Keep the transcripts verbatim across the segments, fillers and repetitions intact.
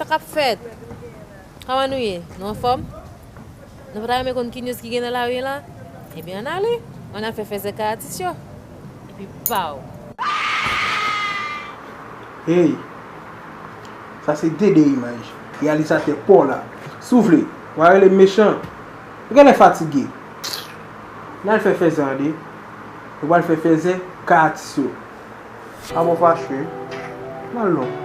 Sa k ap fèt? Kòman nou ye? Nou anfòm? Nou pa ta renmen konn ki news ki gen nan lari la? Ebyen, ann ale. Ann al fè fèzè kay atis yo. Epi pow! Hey! Sa se Dede Imaj, reyalizatè pa w la. Si w vle, w a rele m mechan. Ou genlè fatige. N al fè fèzè an de. Nou pral fè fèzè kay atis yo. Avan w fache, n al non.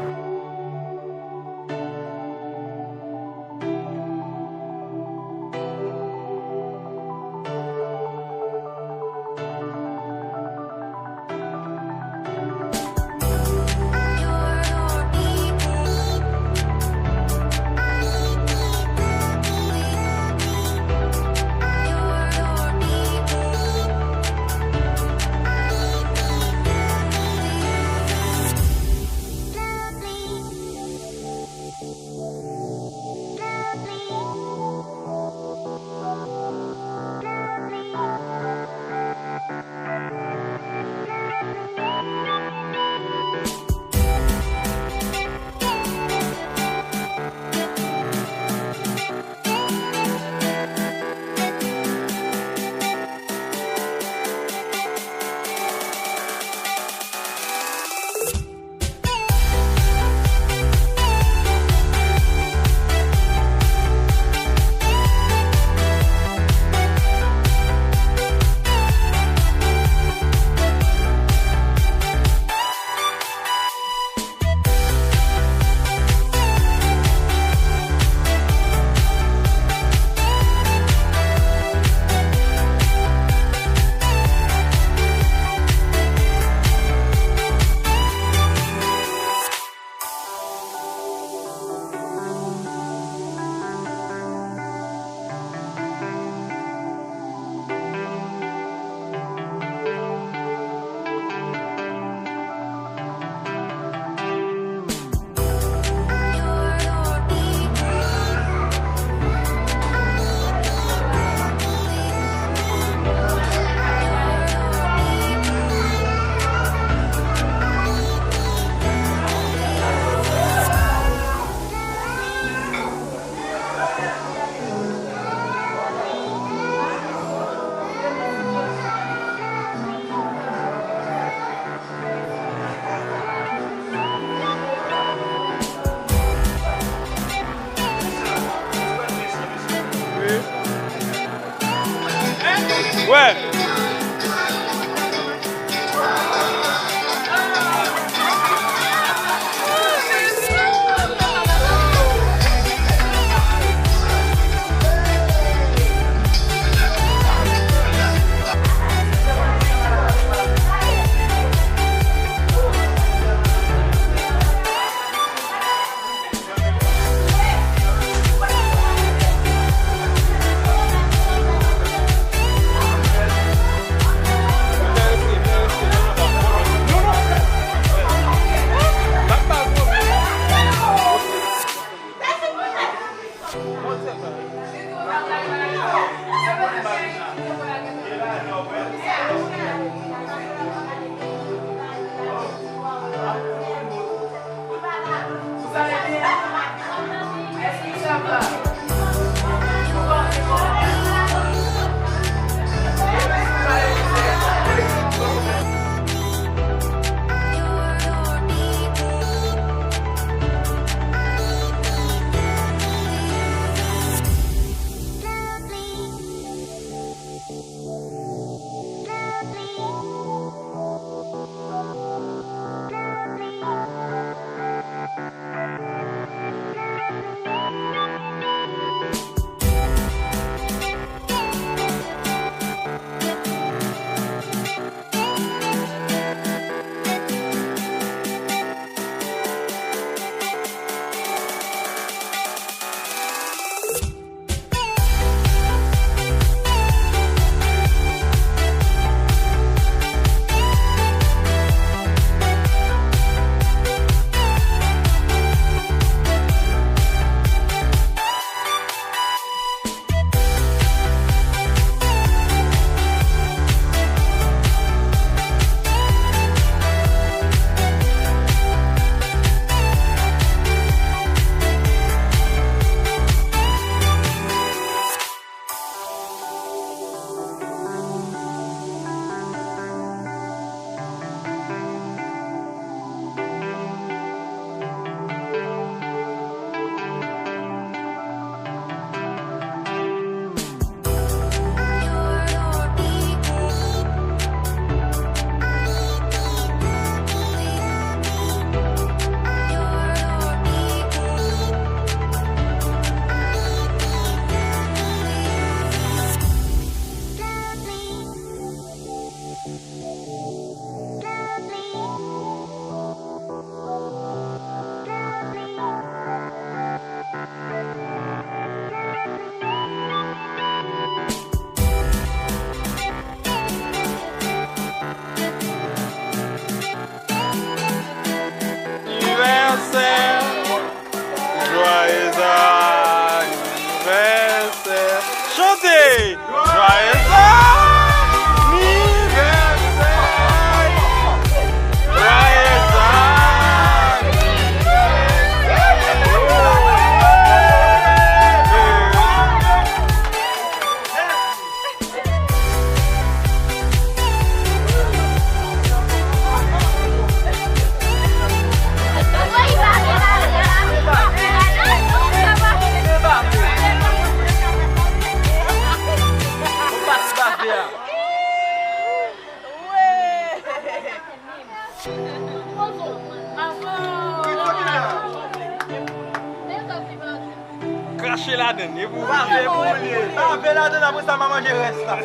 Krache ladann, e pou ou li ye. Bave pou ou li ye. Bave ladann, apre sa, m a manje rès la.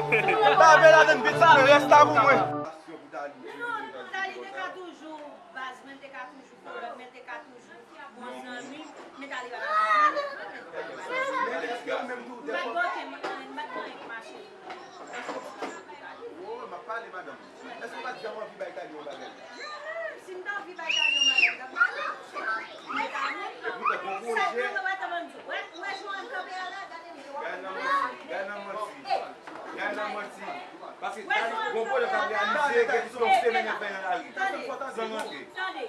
Bave ladann, pitit mwen, rès la pou mwen. Non, Tali te ka toujou baz mwen, te ka toujou follow, men te ka toujou bon zanmi, men Tali pa ka. M pa t gen anyen, m pa t gen anyen pou mache. Èske w pa t janm anvi bay Tali yon bagay? Si m t anvi bay Tali yon bagay, m t ap ba li, monchè. Men Tali, sa k nan wè, tanpon di, wè, wè jan w kanpe a la, gade m dwat. Gade nan manti, gade nan manti. Gade nan manti. Paske Tali, gon pwoblèm k ap reyalize, gen yon semèn y ap fè nan lari. San rantre.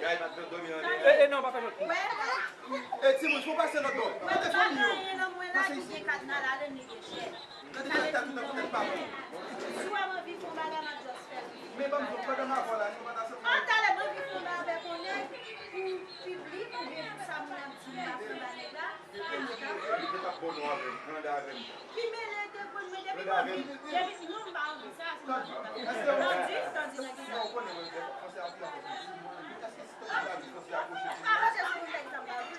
Gade, pa t dòmi nan. E, e, non, pa fè jòt. Wè. E timoun, fò pase lòt bò. Mete fanmi yo. Pase isi. Mete tèt la tounen poutèt pa mwen. Si w wè m anvi fè yon bagay, m ap just fè l. Men ban m di w, pandan m avè w la, nou pa ta sot. An talè, m anvi fè yon bagay avèk yon nèg pou piblik oubyen pou sa moun ap di m, m ap fè bagay la. Ki mele te konn mwen depi mwen, depi non, m pa anvi sa, se mwen ki pa. Tandis, tandis nan ki sa? Avanse sou moun nèg sa m pa vle.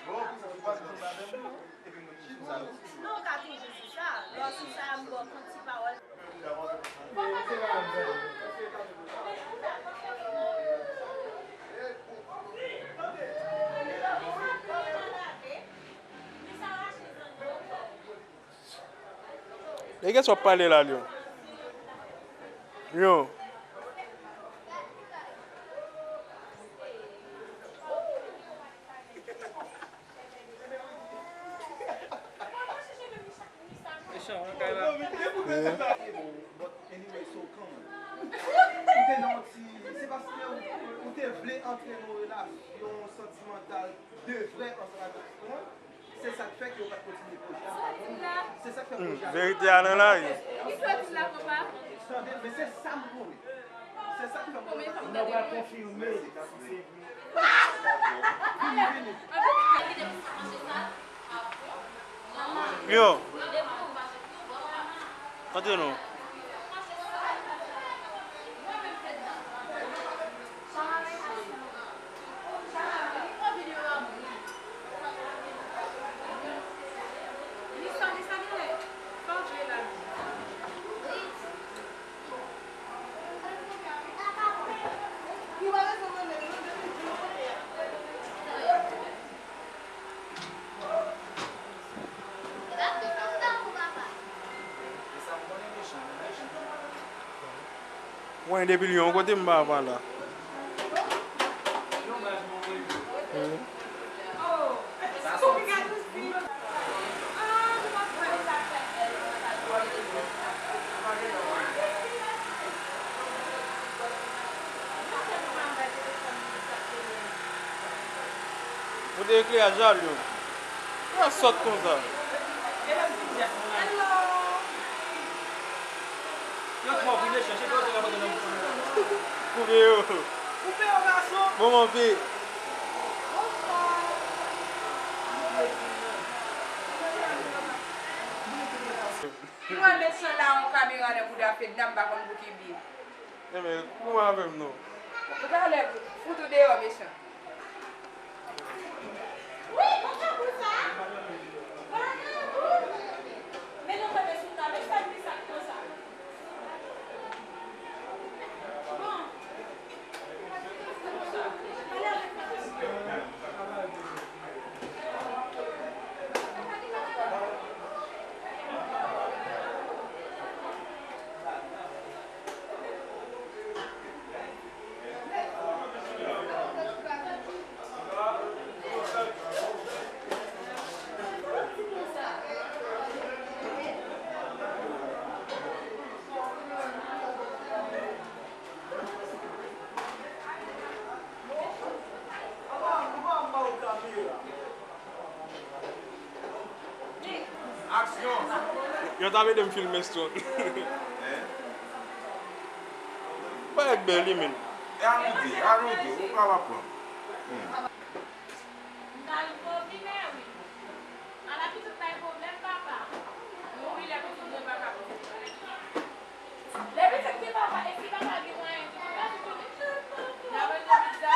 Non, w ka toujou sou sa. Lè w sou sa, m ba w kont ti pawòl. E kiyès w ap pale la, Lyon? Lyon. Mechan, wi, kay la. But anyway, so come on. Ou te nan yon ti, se paske ou, ou te vle antre nan yon relasyon santimantal de vrè ansanm avèk mwen. Se sa k fè ke yo pa t kontinye pwojè a. Se sa k fè pwojè a. Verite a nan lari. Tande, men se sa m konnen. Se sa k fè mwen pa t kontinye. Mwen pral konfime si se vre. Vini, vini. Yo. Antre non. Mwen depi Lyon, kote m pa pa la? Ou te ekle a jal yo. Ou a sòt konsa. Yo twò pi mechan, se pou yo te ka pote nan bouch mwen. Koupe yo. Koupe yo, gason. Bon, bon, pi. Bonswa. Ou wè mechan la, yon kamera nan bouda Fedna, m pa konn pou ki bi. Enben, kouman avè m non? Ou talè, fout ou deyò, mechan. Aksyon! Yo t ap ede m filme Stone. Bagay bèl wi menm. E aloude, aloude, ou pa w ap pran. Hmm. Ala pitit bay pwoblèm, papa. Mouri lè pitit gen papa. Lè pitit gen papa, e si papa gen mwayen tou, papa tou tounen. N a manje pizza,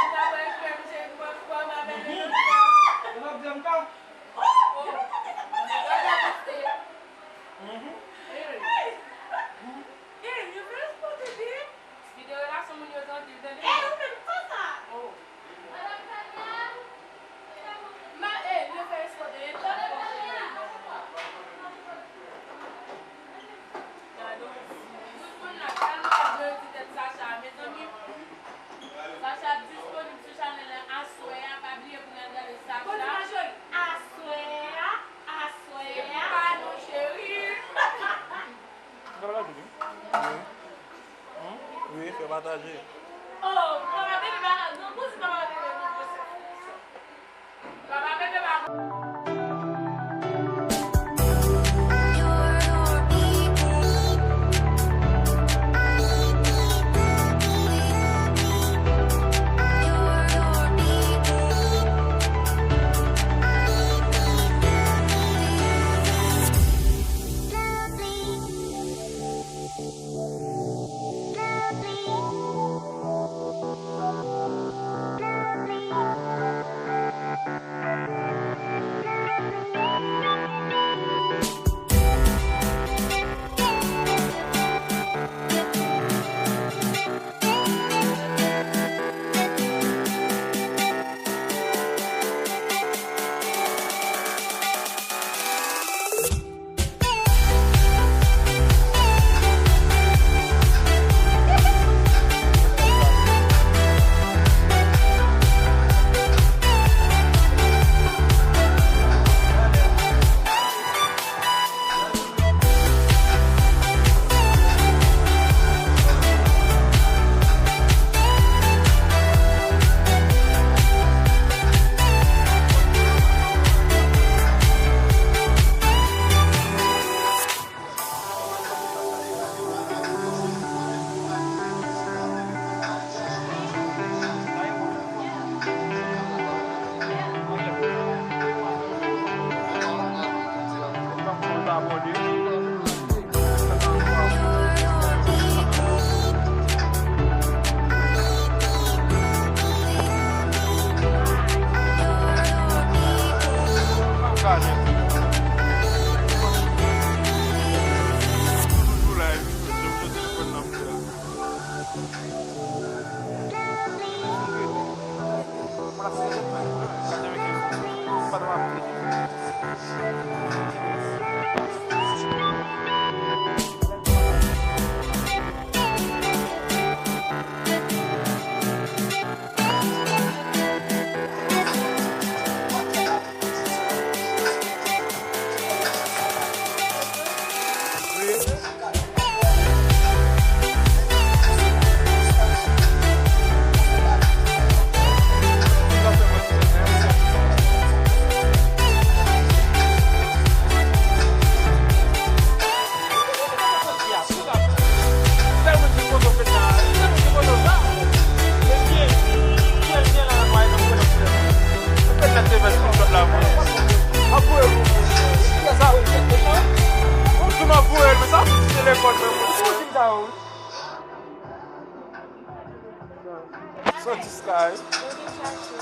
Sou dis ka wi. Yo vin chache.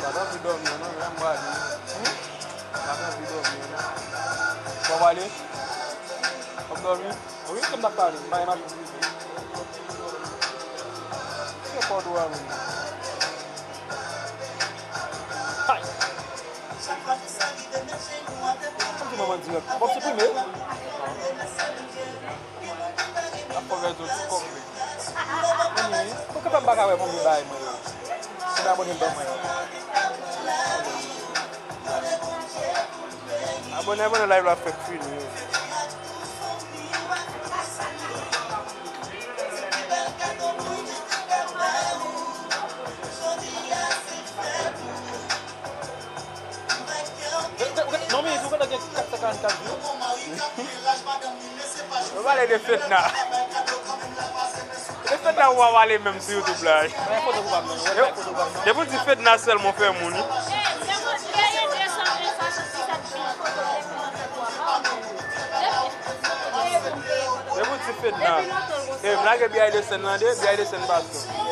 Pa t anvi dòmi non, men m prale. Hmm? Pa t anvi dòmi non. W ap ale? W ap dòmi? Wi, kòm n ap pale, m pa gen anvi viv. Se kòd ou a menm. Hay! Kòmsi manman dirèk. W ap siprime? Ap fè rezon ti kòb li. Anmwey, poukisa m pa ka wè premye bagay mwen yo? Premye abòne m ban mwen yo. Abòne, abòne, live la fèk fini. Non, men, ou konn gen kat san karannkat jou. Yo pale de Fedna. De Fedna ou pa pale menm sou YouTube la. Depi w di Fedna sèlman w fè moun wi. Depi w di Fedna. E m lage behind the scene lan de, behind the scene pa sou.